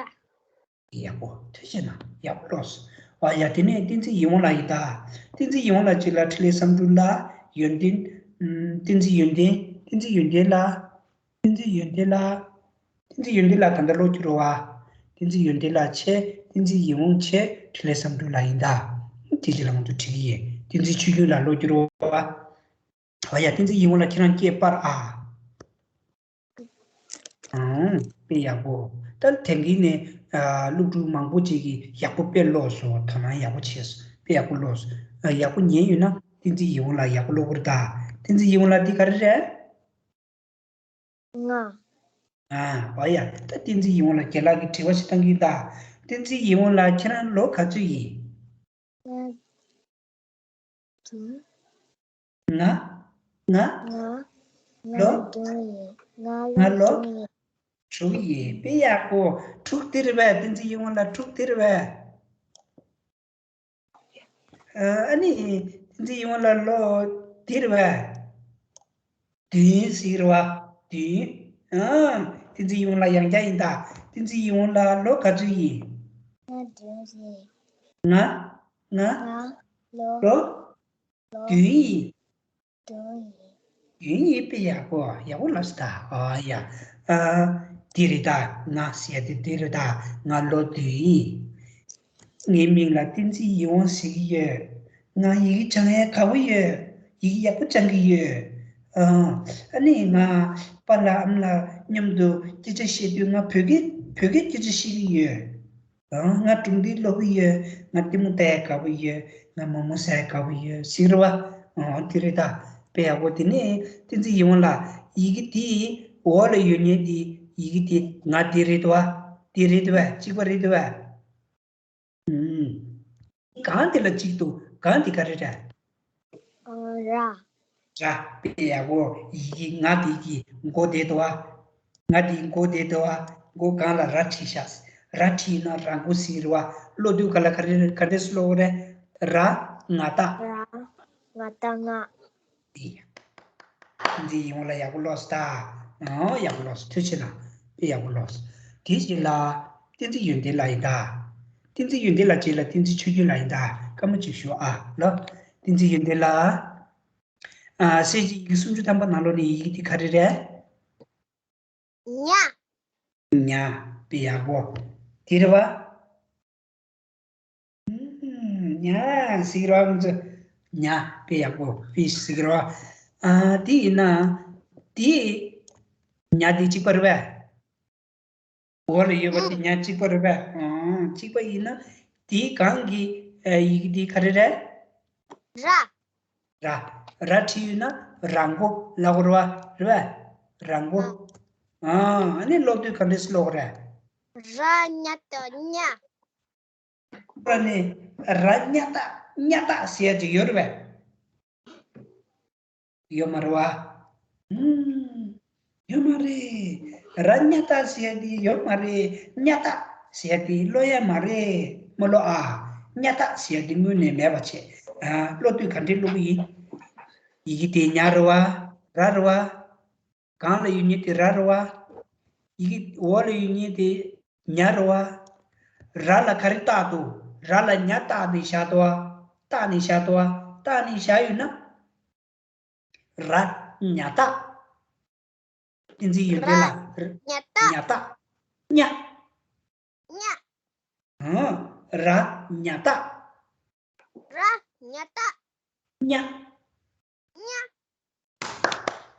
ཡག་པོ། ཐུགས་རྗེ་གནང་། ཡག་པོ་ཀློག་སོང་། ཨ་ཡ། དེ་ནས་བསྟན་འཛིན་ཡིད་འོང་ལགས་ཡིན་ད། བསྟན་འཛིན་ཡིད་འོང་ལགས་གཅིག་ལ་འཕྲིན་ལས་བསམ་འགྲུབ་ལགས། ཡོན་ཏན། ཨུམ། བསྟན་འཛིན་ཡོན་ཏན། བསྟན་འཛིན་ཡོན་ཏན་ལགས། བསྟན་འཛིན་ཡོན་ཏན་ལགས། བསྟན་འཛིན་ཡོན་ཏན་ལགས་ད་ལྟ་ཀློག་རྒྱུ་རེད་བ། བསྟན་འཛིན་ཡོན་ཏན་ལགས་བྱས། བསྟན་འཛིན་ཡིད་འོང་བྱས། འཕྲིན་ལས་བསམ་འགྲུབ་ལགས་ཡིན་ད། དེ་རྗེས་ལ་ང་ཚོ་འགྲིག་གི་ཡིན། བསྟན་འཛིན་ཆོས་སྐྱོང་ལགས་ཀློག་རྒྱུ་རེད་བ། ཨ་ཡ། བསྟན་འཛིན་ཡིད་འོང་ལགས་ཁྱེད་རང་སྐྱེས་པར་ཨ། ཨང་། དཔེ་ཡག་པོ། ད་དེང་གི་ནས། ཨ། སློབ་ཕྲུག་མང་པོ་ཅིག་གིས་ཡག་པོ་དཔེ་ཀློག་སོང་། དོ་སྣང་ཡག་པོ་བྱས་སོང་། དཔེ་ཡག་པོ་ཀློག་སོང་། ཨ། ཡག་པོ་ཉན་ཡོད་ན་བསྟན་འཛིན་ཡིད་འོང་ལགས་ཡག་པོ་ཀློག་གི་རེད་ད། བསྟན་འཛིན་ཡིད་འོང་ལགས་འདི་ག་རེ་རེད། ང་། ཨ། ཨ་ཡ། ད་བསྟན་འཛིན་ཡིད་འོང་ལགས་རྒན་ལགས་ཀྱིས་དྲི་བ་ཞིག་བཏང་གི་ཡིན་ད། བསྟན་འཛིན་ཡིད་འོང་ལགས་ཁྱེད་རང་ལོ་ག་ཚོད་ཡིན། ང་། ང་། ང་། ང་། ལོ། ང་། ང་། ང་། ང་ལོ། ང་ལོ། དྲུག་ཡིན། དྲུག་ཡིན། དཔེ་ཡག་པོ། དྲུག་འདི་རེད་པས། བསྟན་འཛིན་ཡིད་འོང་ལགས་དྲུག་འདི་རེད་པས། ཨ་ནི། བསྟན་འཛིན་ཡིད་འོང་ལགས་ལོ་འདི་རེད་པས། བདུན་ཟེར་བ། བདུན། ཨ། བསྟན་འཛིན་ཡིད་འོང་ལགས་ཡང་བསྐྱར་ཡིན་ད། བསྟན་འཛིན་ཡིད་འོང་ལགས་ལོ་ག་ཚོད་ཡིན། ང་བདུན་ཟེར། ང་། ང་། ང་། ལོ། ལོ། ལོ། བདུན་ཡིན། བདུན་ཡིན། བདུན་ཡིན། དཔེ་ཡག་པོ། ཡག་པོ་ལབ་སོང་ད། ཨ་ཡ། ཨ། འདི་རེད་ད། ང་ཟེར་ཡ་དེ་འདི་རེད་ད། ང་ལོ་བདུན་ཡིན། ངའི་མིང་ལ་བསྟན་འཛིན་ཡིད་འོང་ཟེར་གྱི་ཡོད། ང་ཡི་གེ་སྦྱང་ཡ་དགའ་པོ་ཡོད། ཡི་གེ་ཡག་པོ་སྦྱང་གི་ཡོད། ཨ། ཨ་ནི་ང་པཱ་ལགས་ཨ་མ་ལགས་མཉམ་དུ་སྐད་ཆ་བཤད་དུས་ང་བོད་སྐད་བོད་སྐད་སྐད་ཆ་བཤད་ཀྱི་ཡོད། ཨང་། ང་སྒྲུང་འདི་ཀློག་གི་ཡོད། ང་ལྟད་མོ་ལྟ་ཡ་དགའ་པོ་ཡོད། ང་མོག་མོག་ཟ་ཡ་དགའ་པོ་ཡོད་ཟེར་བ། ཨང་། དེ་རེད་ད། དཔེ་ཡག་པོ། དེ་ནས་བསྟན་འཛིན་ཡིད་འོང་ལགས་ཡི་གེ་དེའི་འོག་ལ་ཡོད་མཁན་དེ་ཡི་གེ་དེ་ང་དེ་རེད་བ། དེ་རེད་བ། གཅིག་པ་རེད་བ། ཨུམ། སྒང་དེ་ལ་གཅིག་འདུག་སྒང་དེ་ག་རེ་རེད། ཨ། ར། ར། དཔེ་ཡག་པོ། ཡི་གེ་ང་དེ་གི་མགོ་དེ་འདུག་བ། ང་དེའི་མགོ་དེ་འདུག་བ། མགོ་སྒང་ལ་ར་བྲིས་ཤག་ར་བྲིས་ན་ར་མགོ་ཟེར་བ། ཀློག་དུས་ག་ལ་ག་རེ་ག་འདྲས་སེ་ཀློག་དགོས་རེད། ར། ང་ད། ར། ང་ད་ང་། ཨེ་ཡ། བསྟན་འཛིན་ཡིད་འོང་ལགས་ཡག་པོ་ཀློག་སོང་ད། ཨང་། ཡག་པོ་ཀློག་སོང་། ཐུགས་རྗེ་གནང་། དཔེ་ཡག་པོ་ཀློག་སོང་། དེའི་རྗེས་ལ་བསྟན་འཛིན་ཡོན་ཏན་ལགས་ཡིན་ད། བསྟན་འཛིན་ཡོན་ཏན་ལགས་རྗེས་ལ་བསྟན་འཛིན་ཆོས་སྐྱིད་ལགས་ཡིན་ད། སྐར་མ་གཅིག་ཞུ་ཨ་ལོ། བསྟན་འཛིན་ཡོན་ཏན་ལགས། ཨ། གསལ་བྱེད་ཡི་གེ་སུམ་ཅུ་ཐམ་པ་ནང་ལོགས་ནས་ཡི་གེ་དེ་ག་རེ་རེད། ཉ། ཉ། དཔེ་ཡག་པོ། དེ་རེད་བ། ཉ་ཟེར་གྱི་རེད་བ། ང་ཚོ་ཉ་དཔེ་ཡག་པོ་ཕིཤ་ཟེར་གྱི་རེད་བ། ཨ་དེ་ཡིན་ན་དེ་ཉ་དེ་གཅིག་པ་རེད་བས། འོག་ལ་ཡོད་པ་དེ་ཉ་གཅིག་པ་རེད་བས། ཨང་གཅིག་པ་ཡིན་ན་དེའི་སྒང་གི་ཡི་གེ་དེ་ག་རེ་རེད། ར། ར། ར་བྲིས་ཡོད་ན་ར་མགོ་ལབ་དགོས་རེད་བ། རེད་བས། ར་མགོ། ཨ་ནི་ཀློག་དུས་ག་འདྲས་སེ་ཀློག་རེད། ར་ཉ་ཏ་ཉ། ཁོ་ར་ནི་ར་ཉ་ཏ་ཉ་ཏ་ཟེར་ཡ་ཅིག་ཡོད་རེད་བས། ཡོད་མ་རེད་བ། ཨུམ། ཡོད་མ་རེད། ར་ཉ་ཏ་ཟེར་ཡ་དེ་ཡོད་མ་རེད། ཉ་ཏ་ཟེར་ཡ་དེ་ཀློག་ཡ་མ་རེད། མ་ཀློག་ཨ། ཉ་ཏ་ཟེར་ཡ་དེ་དངོས་གནས་མེད་པ་བྱས། ཨ་ཀློག་དུས་ག་འདྲས་ཀློག་གི་ཡིན། ཡི་གེ་དེ་ཉ་རེད་བ། ར་རེད་བ། སྒང་ལ་ཡོད་མཁན་དེ་ར་རེད་བ། ཡི་གེ་འོག་ལ་ཡོད་མཁན་དེ་ཉ་རེད་བ། ར་ལ་ག་རེ་བཏགས་འདུག་ར་ལ་ཉ་བཏགས་ནས་བཞག་འདུག་བ། བཏགས་ནས་བཞག་འདུག་བ། བཏགས་ནས་བཞག་ཡོད་ན། ར་ཉ་བཏགས། བསྟན་འཛིན་ཡོན་ཏན་ལགས། ཉ་བཏགས། ཉ་བཏགས། ཉ། ཉ། ཨང་། ར་ཉ་བཏགས། ར་ཉ་བཏགས། ཉ། ཉ།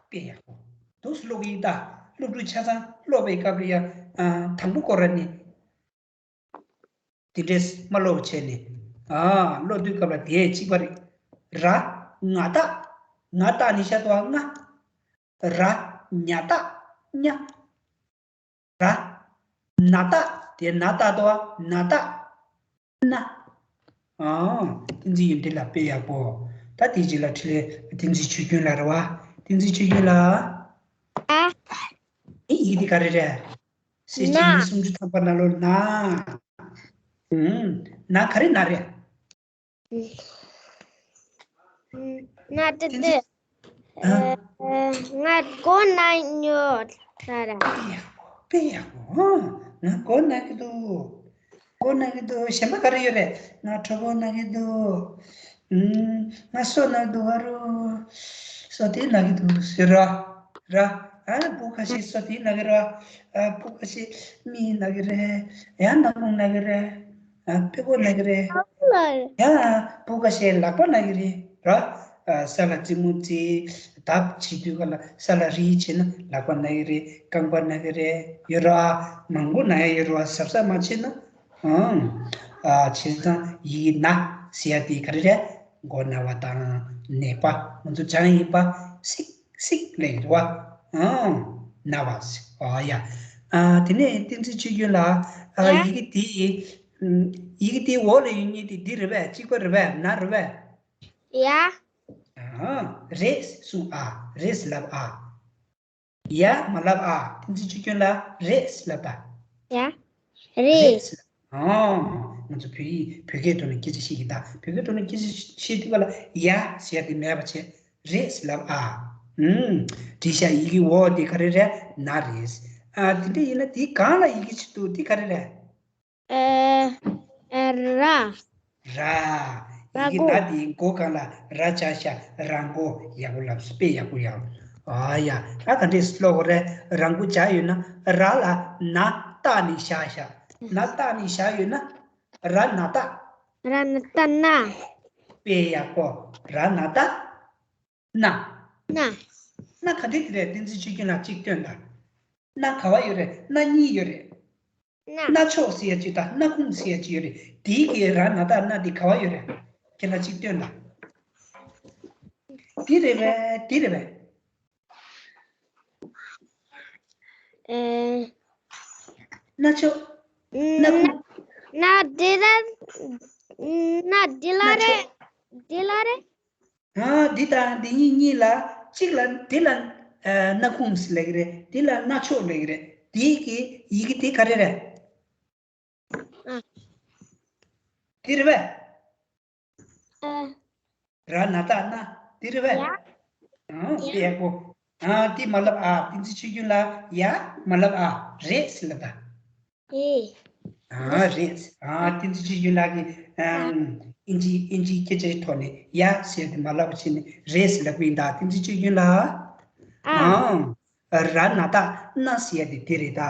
དཔེ་ཡག་པོ། འདུག་སེ་ཀློག་གི་ཡིན་ད། སློབ་ཕྲུག་ཆ་ཚང་ཀློག་པའི་སྐབས་ལ་ཡ། ཨ་དང་པོ་སྐོར་ར་ནི། དེ་འདྲས་མ་ཀློག་བྱས་ནས། ཨ་ཀློག་དུས་སྐབས་ལ་དེ་གཅིག་པ་རེད། ར། ང་བཏགས། ང་བཏགས་ནས་བཞག་འདུག་བ། ང་། ར། ཉ་བཏགས། ཉ། ར། ན་བཏགས། དེ་ན་བཏགས་འདུག་བ། ན་བཏགས། ན། ཨང་། བསྟན་འཛིན་ཡོན་ཏན་ལགས་དཔེ་ཡག་པོ། ད་དེ་རྗེས་ལ་འཕྲིན་ལས་བསྟན་འཛིན་ཆོས་སྐྱོང་ལགས་རེད་བ། བསྟན་འཛིན་ཆོས་སྐྱོང་ལགས། ཨ། ཨེ་ཡི་གེ་དེ་ག་རེ་རེད། གསལ་བྱེད་ན། ཉི་ཤུ་སུམ་ཅུ་ཐམ་པ་ནང་ལོགས་ན། ཨུམ། ན་ག་རེ་ན་རེད། ན་དེ་དེ། ཨ། ང་མགོ་ན་ཡོད་ས་རེད། དཔེ་ཡག་པོ། དཔེ་ཡག་པོ། ཨ། ང་མགོ་ན་གི་འདུག་མགོ་ན་གི་འདུག་གཞན་པ་ག་རེ་ཡོད་རེད། ང་གྲོད་ཁོག་ན་གི་འདུག་ཨུམ། ང་སོ་ན་གི་འདུག་ཨ་རོ། སོ་དེ་ན་གི་འདུག་ཟེར་ར། ར། ཨ་བུ་ཁ་ཤས་སོ་དེ་ན་གི་ར། ཨ་བུ་ཁ་ཤས་མིག་ན་གི་རེད། ཡང་སྣ་ཁུང་ན་གི་རེད། ཨ་དཔྲལ་བ་ན་གི་རེད། ཡང་བུ་ཁ་ཤས་ལག་པ་ན་གི་རེད་ར། ཨ་ས་ལ་རྩེད་མོ་རྩེ། ལྡབ་བྱེད་དུས་ག་ལ་ས་ལ་རེས་བྱས་ན་ལག་པ་ན་གི་རེད། རྐང་པ་ན་གི་རེད། ཡོད་ར། མང་པོ་ན་ཡ་ཡོད་ར། གཟབ་གཟབ་མ་བྱས་ན། ཨང་། ཨ་བྱས་ཙང་ཡི་གེ་ན་ཟེར་ཡ་དེ་ག་རེ་རེད། མགོ་ན་བ་དང་ནད་པ། ང་ཚོ་སྦྱངས་ཡིན་པ། སིག་སིག་ལབ་ཡོད་རེད་བ། ཨང་། ན་བ་སིག་ཨ་ཡ། ཨ་དེ་ནས་བསྟན་འཛིན་ཆོས་སྐྱོང་ལགས། ཨ་ཡ། ཡི་གེ་དེ། ཡི་གེ་དེ་འོག་ལ་ཡོད་མཁན་དེ་འདི་རེད་པས། གཅིག་པ་རེད་པས། ན་རེད་པས། ཡ། ཨ་རེད་གསུངས་ཨ། རེད་ལབ་ཨ། ཡ་མ་ལབ་ཨ། བསྟན་འཛིན་ཆོས་སྐྱོང་ལགས་རེད་ལབ་ད། ཡ། རེད། རེད་ལབ། ཨ། ང་ཚོ་བོད་ཡིག་བོད་སྐད་ཐོག་ནས་སྐད་ཆ་བཤད་ཀྱི་ད། བོད་སྐད་ཐོག་ནས་སྐད་ཆ་བཤད་དུས་ག་ལ་ཡ་ཟེར་ཡ་དེ་མེད་པ་བྱས། རེད་ལབ་ཨ། ཨུམ། བྲིས་ཤག་ཡི་གེ་འོག་དེ་ག་རེ་རེད། ན་རེད། ཨ་དེ་འདྲ་ཡིན་ན་དེའི་སྒང་ལ་ཡི་གེ་ཅིག་འདུག་དེ་ག་རེ་རེད། ཨ། ཨ་ར། ར། ར་ཡི་གེ་མགོ། ན་དེའི་མགོ་སྒང་ལ་ར་བཅགས་ཤག་ར་མགོ། ཡག་པོ་ལབ་སོང་། དཔེ་ཡག་པོ་ཡག་ཨ་ཡ། ད་ག་འདྲས་ཀློག་དགོས་རེད། ར་མགོ་བཅགས་ཡོད་ན་ར་ལ་ན་བཏགས་ནས་བཞག་ཤག་ན་བཏགས་ནས་བཞག་ཡོད་ན་ར་ན་བཏགས། ར་ན་བཏགས་ན། དཔེ་ཡག་པོ། ར་ན་བཏགས་ན། ན། ན་ག་འདྲས་དེ་རེད། བསྟན་འཛིན་ཆོས་སྐྱོང་ལགས་གཅིག་སྟོན་དང་། ན་ག་བ་ཡོད་རེད། ན་གཉིས་ཡོད་རེད། ན། སྣ་ཚོགས་ཟེར་ཡ་ཅིག་དང་སྣ་ཁུང་ཟེར་ཡ་ཅིག་ཡོད་རེད། དེའི་གི་ར་ན་བཏགས་ན་དེ་ག་བ་ཡོད་རེད། ཁྱེད་རང་གཅིག་སྟོན་དང་། འདི་རེད་པས། འདི་རེད་པས། ཨེ། སྣ་ཚོགས། སྣ་ཁུང་། ན་འདི་ལ། ན་འདི་ལ་རེད། སྣ་ཚོགས། འདི་ལ་རེད། ཨ། འདི་དང་འདི་གཉིས་གཉིས་ལ་གཅིག་ལ་འདི་ལ་ཨ་སྣ་ཁུང་ཟེར་ལབ་ཀྱི་རེད། འདི་ལ་སྣ་ཚོགས་ལབ་ཀྱི་རེད། འདི་གི་ཡི་གེ་དེ་ག་རེ་རེད། ཨ། འདི་རེད་པས། ཨ། ར་ན་བཏགས་ན། འདི་རེད་པས། ཡ། ཨང་། ཡ། དཔེ་ཡག་པོ། ཨ། འདི་མ་ལབ་ཨ། བསྟན་འཛིན་ཆོས་སྐྱོང་ལགས་ཡ་མ་ལབ་ཨ། རེད་ཟེར་ལབ་ད། ཨེ། ཨ་རེད། ཨ་བསྟན་འཛིན་ཆོས་སྐྱོང་ལགས་ཀྱིས་ཨ་ཨ་ཨིན་ཇི་ཨིན་ཇིའི་སྐད་ཆའི་ཐོག་ནས་ཡ་ཟེར་ཏེ་མ་ལབ་པ་བྱས་ནས་རེད་ཟེར་ལབ་ཀྱི་ཡིན་ད། བསྟན་འཛིན་ཆོས་སྐྱོང་ལགས། ཨ། ཨང་། ར་ན་བཏགས་ན་ཟེར་ཡ་དེ་དེ་རེད་ད།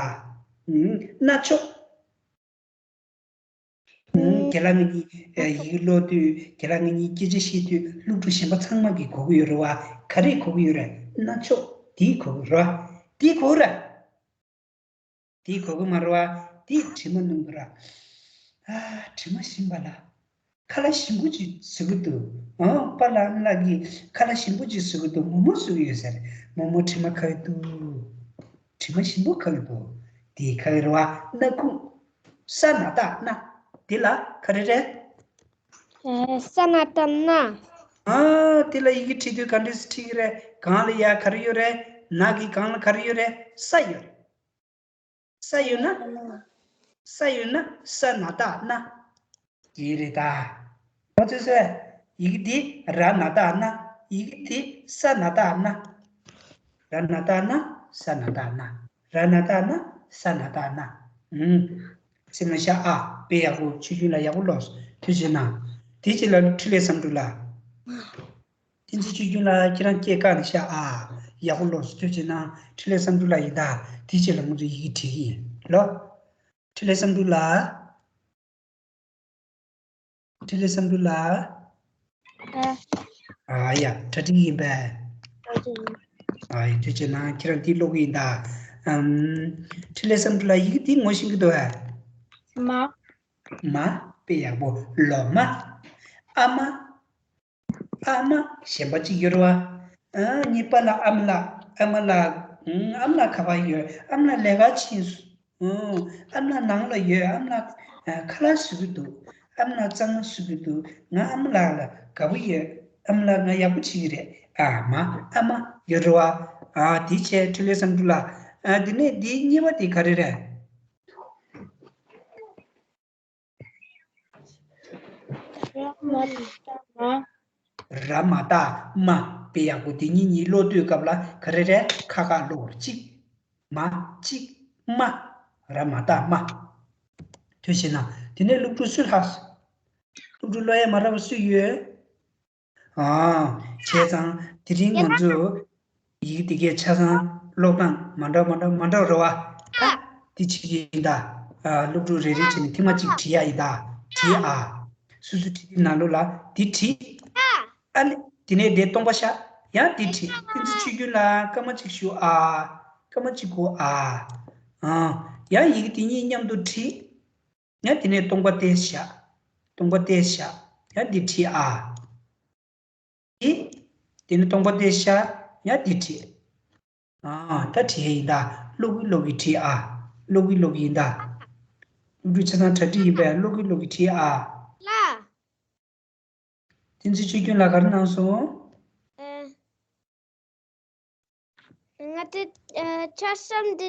ཨུམ། རྣ་ཆོག་ཨུམ། ཨུམ། ཁྱེད་རང་གཉིས་ཨ་ཡི་གེ་ཀློག་དུས། ཁྱེད་རང་གཉིས་སྐད་ཆ་བཤད་དུས། སློབ་ཕྲུག་གཞན་པ་ཚང་མ་གིས་གོ་གི་ཡོད་རེད་བ། ག་རེ་གོ་གི་ཡོད་རེད། རྣ་ཆོག་དེ་གོ་གི་རེད་བ། དེ་གོ་ར། དེ་གོ་གི་མ་རེད་བ། དེ་དྲི་མ་སྣོམ་གི་ར། ཨ། དྲི་མ་ཞིམ་པ་ལ། ཁ་ལག་ཞིམ་པོ་ཅིག་བཟོ་གི་འདུག་ཨང་། པཱ་ལགས་ཨ་མ་ལགས་ཀྱིས་ཁ་ལག་ཞིམ་པོ་ཅིག་བཟོ་གི་འདུག་མོག་མོག་བཟོ་གི་ཡོད་ཟེར། མོག་མོག་དྲི་མ་ག་གི་འདུག་དྲི་མ་ཞིམ་པོ་ག་གི་འདུག་དེ་ག་གི་རེད་བ། སྣ་ཁུག་ས་ན་བཏགས་སྣ། དེ་ལ་ག་རེ་རེད། ཨེ། ས་ན་བཏགས་སྣ། ཨ། དེ་ལ་ཡི་གེ་བྲིས་དུས་ག་འདྲས་སེ་བྲིས་ཀྱི་རེད། སྒང་ལ་ཡ་ག་རེ་ཡོད་རེད། ན་གི་སྒང་ལ་ག་རེ་ཡོད་རེད། ས་ཡོད་རེད། ས་ཡོད་ན། ས་ཡོད་ན་ས་ན་བཏགས་སྣ། དེ་རེད་ད། ཁོ་ཚོས་ཟེར། ཡི་གེ་འདི་ར་ན་བཏགས་རྣ། ཡི་གེ་འདི་ས་ན་བཏགས་སྣ། ར་ན་བཏགས་རྣ། ས་ན་བཏགས་སྣ། ར་ན་བཏགས་རྣ། ས་ན་བཏགས་སྣ། ཨུམ། སེམས་ལ་ཤ་ཨ། དཔེ་ཡག་པོ། ཆོས་རྒྱུན་ལགས་ཡག་པོ་ཀློགས། ཐུགས་རྗེ་གནང་། དེ་རྗེས་ལ་འཕྲིན་ལས་བསམ་གྲུབ་ལགས། བསྟན་འཛིན་ཆོས་རྒྱུན་ལགས། ཁྱེད་རང་སྐད་བཀག་ནས་ཤག་ཨ། ཡག་པོ་ཀློགས། ཐུགས་རྗེ་གནང་། འཕྲིན་ལས་བསམ་གྲུབ་ལགས་ཡིན་ད། དེའི་རྗེས་ལ་ང་ཚོ་ཡི་གེ་བྲིས་ཀྱི་ཡིན་ལོ། འཕྲིན་ལས་བསམ་གྲུབ་ལགས། འཕྲིན་ལས་བསམ་གྲུབ་ལགས། ཨ། ཨ་ཡ། གྲ་སྒྲིག་ཡིན་པས། གྲ་སྒྲིག་ཡིན། ཨ་ཡ། ཐུགས་རྗེ་གནང་། ཁྱེད་རང་འདི་ཀློག་གི་ཡིན་ད། ཨམ། འཕྲིན་ལས་བསམ་གྲུབ་ལགས། ཡི་གེ་འདི་ངོ་ཤེས་ཀྱི་འདུག་ཨ། མ། མ། དཔེ་ཡག་པོ། ལོ་མ། ཨ་མ། ཨ་མ་གཞན་པ་གཅིག་ཡོད་རེད་བ། ཨ། གཉིས་པ་ལ་ཨ་མ་ལགས། ཨ་མ་ལགས། ཨུམ། ཨ་མ་ལགས་ག་པར་ཡོད། ཨ་མ་ལགས་ལས་ཀ་ཕྱིན་སོང་། ཨུམ། ཨ་མ་ལགས་ནང་ལ་ཡོད། ཨ་མ་ལགས་ཨ་ཁ་ལག་བཟོ་གི་འདུག་ཨ་མ་ལགས་རྩེད་མོ་བཟོ་གི་འདུག་ང་ཨ་མ་ལགས་ལ་དགའ་པོ་ཡོད། ཨ་མ་ལགས་ང་ཡག་པོ་བྱེད་ཀྱི་རེད། ཨ་མ། ཨ་མ་ཡོད་རེད་བ། ཨ། དེ་བྱས། འཕྲིན་ལས་བསམ་གྲུབ་ལགས། ཨ། དེ་ནས་དེ་གཉིས་པ་དེ་ག་རེ་རེད། ར་མ་བཏགས་མ། ར་མ་བཏགས་མ། དཔེ་ཡག་པོ། དེ་གཉིས་གཉིས་ཀློག་དུས་སྐབས་ལ་ག་རེ་རེད། ཁ་ཁ་ཀློག་གཅིག་མ། གཅིག་མ། ར་མ་བཏགས་མ། ཐུགས་རྗེ་གནང་། དེ་ནས་སློབ་ཕྲུག་སུ་ལྷག་སློབ་ཕྲུག་ཀློག་ཡ་མ་རག་པ་སུ་ཡོད། ཨ། བྱས་ཙང་དེ་རིང་ང་ཚོ་ཡི་གེ་དེ་གའི་ཆ་ཚང་ཀློག་སྟངས་མ་འདྲ་མ་འདྲ་མ་འདྲ་རེད་བ། ད་དེ་བྱེད་ཀྱི་ཡིན་ད། ཨ། སློབ་ཕྲུག་རེ་རེ་བྱས་ནས་ཐེངས་མ་གཅིག་བྲིས་ཡ་ཡིན་ད། བྲིས་ཨ། སོ་སོ་བྲིས་དུས་ནང་ལོགས་ལ་འདི་བྲིས། ཨ་ནི་དེ་ནས་དེ་སྟོང་པ་བཞག་ཡང་འདི་བྲིས། བསྟན་འཛིན་ཆོས་རྒྱུན་ལགས། སྐར་མ་གཅིག་བཞུགས་ཨ། སྐར་མ་གཅིག་སྒུག་ཨ། ཨ། ཡང་ཡི་གེ་དེ་གཉིས་མཉམ་དུ་བྲིས། ཡང་དེ་ནས་སྟོང་པ་སྟེ་བཞག་སྟོང་པ་སྟེ་བཞག་ཡང་འདི་བྲིས་ཨ། འདི། དེ་ནས་སྟོང་པ་སྟེ་བཞག་ཡང་འདི་བྲིས། ཨ། ད་བྲིས་ཡིན་ད། ཀློག་གི་ཀློག་གི་བྲིས་ཨ། ཀློག་གི་ཀློག་གི་ཡིན་ད། སློབ་ཕྲུག་ཆ་ཚང་གྲ་སྒྲིག་ཡིན་པས། ཀློག་གི་ཀློག་གི་བྲིས་ཨ། ལ། བསྟན་འཛིན་ཆོས་རྒྱུན་ལགས་ག་རེ་གནང་སོང་། ཨེ། ང་དེ་ཨ་ཆ་ཚང་འདི་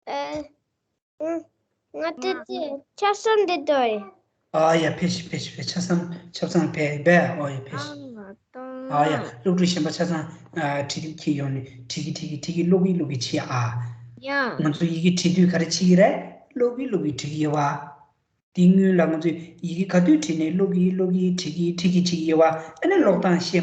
ཨ་ང་དེ་དེ་ཆ་ཚང་འདི་དོ་ཨེ། ཨ་ཡ། ཕེབས་ཤིག་ཕེབས་ཤིག་ཕེབས། ཆ་ཚང་ཆ་ཚང་ཕེབས་པས། ཨོ་ཡ། ཕེབས་ཤིག་ཨ་ཡ། སློབ་ཕྲུག་གཞན་པ་ཆ་ཚང་ཨ་བྲིས་དེབ་འཁྱེར་ཡོང་ནས་བྲིས་ཀྱི་བྲིས་ཀྱི་བྲིས་ཀྱི་ཀློག་གི་ཀློག་གི་བྱེད་ཨ། ཡ། ང་ཚོ་ཡི་གེ་བྲིས་དུས་ག་རེ་བྱེད་ཀྱི་རེད། ཀློག་གི་ཀློག་གི་བྲིས་ཀྱི་ཡོད་བ། དེ་སྔོན་ལ་ང་ཚོས་ཡི་གེ་ག་དུས་བྲིས་ནས་ཀློག་གི་ཀློག་གི་བྲིས་ཀྱི་བྲིས་ཀྱི་བྱེད་ཀྱི་ཡོད་བ། ཨ་ནི་ཀློག་སྟངས་བཤད།